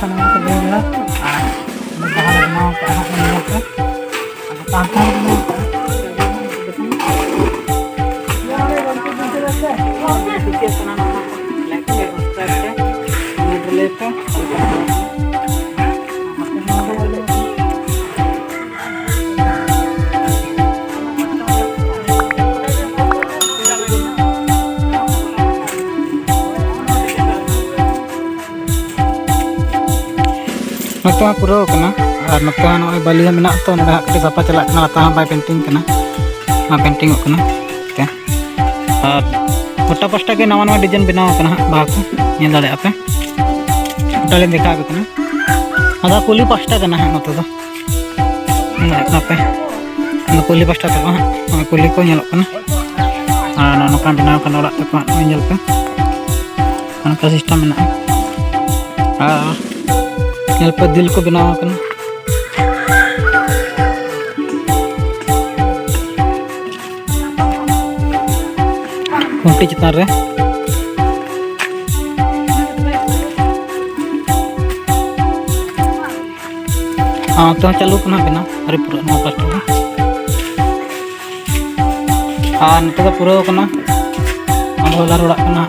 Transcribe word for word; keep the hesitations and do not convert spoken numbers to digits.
ᱥᱟᱱᱟᱢ ᱠᱚ ᱞᱟᱹᱭ ᱵᱮᱲᱟ ᱟᱨ ᱵᱟᱦᱟ ᱞᱮ ᱵᱮᱱᱟᱣ ᱠᱟᱜᱼᱟ ᱦᱟᱸᱜ ᱧᱮᱞ ᱯᱮ᱾ ᱟᱫᱚ ᱛᱟᱦᱞᱮ ᱵᱮᱱᱟᱣ ᱠᱟᱜᱼᱟ᱾ ᱠᱩᱥᱤᱭᱟᱜ ᱥᱟᱱᱟ ᱢᱟ ᱦᱟᱸᱜ like ᱯᱮ, subscribe ᱯᱮ, comment ᱨᱮ ᱞᱟᱹᱭ ᱯᱮ᱾ ᱱᱚᱛᱮ ᱦᱚᱸ ᱯᱩᱨᱟᱹᱣ ᱠᱟᱱᱟ᱾ ᱟᱨ ᱱᱚᱛᱮ ᱦᱚᱸ ᱱᱚᱜᱼᱚᱭ ᱵᱟᱹᱞᱤ ᱦᱚᱸ ᱢᱮᱱᱟᱜ ᱛᱚ, ᱱᱚᱰᱮ ᱦᱟᱸᱜ ᱠᱟᱹᱴᱤᱡ ᱥᱟᱯᱷᱟ ᱪᱟᱞᱟᱜ ᱠᱟᱱᱟ᱾ ᱞᱟᱛᱟᱨ ᱦᱚᱸ ᱵᱟᱭ painting ᱠᱟᱱᱟ, ᱚᱱᱟ painting ᱚᱜ ᱠᱟᱱᱟ᱾ ᱛᱮ ᱟᱨ ᱜᱚᱴᱟ ᱯᱟᱥᱴᱟ ᱜᱮ ᱱᱟᱣᱟ ᱱᱟᱣᱟ design ᱵᱮᱱᱟᱣ ᱠᱟᱱᱟ ᱦᱟᱸᱜ ᱵᱟᱦᱟ ᱠᱚ, ᱧᱮᱞ ᱫᱟᱲᱮᱭᱟᱜᱼᱟ ᱯᱮ᱾ ᱜᱚᱴᱟ ᱞᱤᱧ ᱫᱮᱠᱷᱟᱣ ᱟᱯᱮ ᱠᱟᱱᱟ᱾ ᱟᱫᱚ ᱠᱩᱞᱦᱤ ᱯᱟᱥᱴᱟ ᱠᱟᱱᱟ ᱦᱟᱸᱜ ᱱᱚᱛᱮ ᱫᱚ᱾ ᱧᱮᱞ ᱫᱟᱲᱮᱭᱟᱜ ᱠᱟᱱᱟ ᱯᱮ, ᱟᱫᱚ ᱠᱩᱞᱦᱤ ᱯᱟᱥᱴᱟ ᱛᱟᱠᱚ ᱦᱟᱸᱜ, ᱱᱚᱜᱼᱚᱭ ᱠᱩᱞᱦᱤ ᱠᱚ ᱧᱮᱞᱚᱜ ᱠᱟᱱᱟ᱾ ᱟᱨ ᱱᱚᱜᱼᱚ ᱱᱚᱝᱠᱟ ᱵᱮᱱᱟᱣ ᱠᱟᱱᱟ ᱚᱲᱟᱜ ᱛᱟᱠᱚ ᱦᱟᱸᱜ, ᱱᱚᱜᱼᱚᱭ ᱧᱮᱞ ᱯᱮ, ᱱᱚᱝᱠᱟ system ᱢᱮᱱᱟᱜᱼᱟ᱾ ᱟᱨ ᱧᱮᱞ ᱯᱮ, ᱫᱤᱞ ᱠᱚ ᱵᱮᱱᱟᱣ ᱠᱟᱱᱟ᱾ ᱠᱷᱩᱱᱴᱤ ᱪᱮᱛᱟᱱ ᱨᱮ᱾ ᱟᱨ ᱱᱚᱛᱮ ᱦᱚᱸ ᱪᱟᱹᱞᱩ ᱠᱟᱱᱟ ᱵᱮᱱᱟᱣ, ᱟᱹᱣᱨᱤ ᱯᱩᱨᱟᱹᱜ ᱱᱚᱣᱟ ᱯᱟᱥᱴᱟ ᱫᱚ᱾ ᱟᱨ ᱱᱚᱛᱮ ᱫᱚ ᱯᱩᱨᱟᱹᱣ ᱠᱟᱱᱟ, ᱟᱫᱚ ᱦᱚᱞᱟᱨ ᱚᱲᱟᱜ ᱠᱟᱱᱟ᱾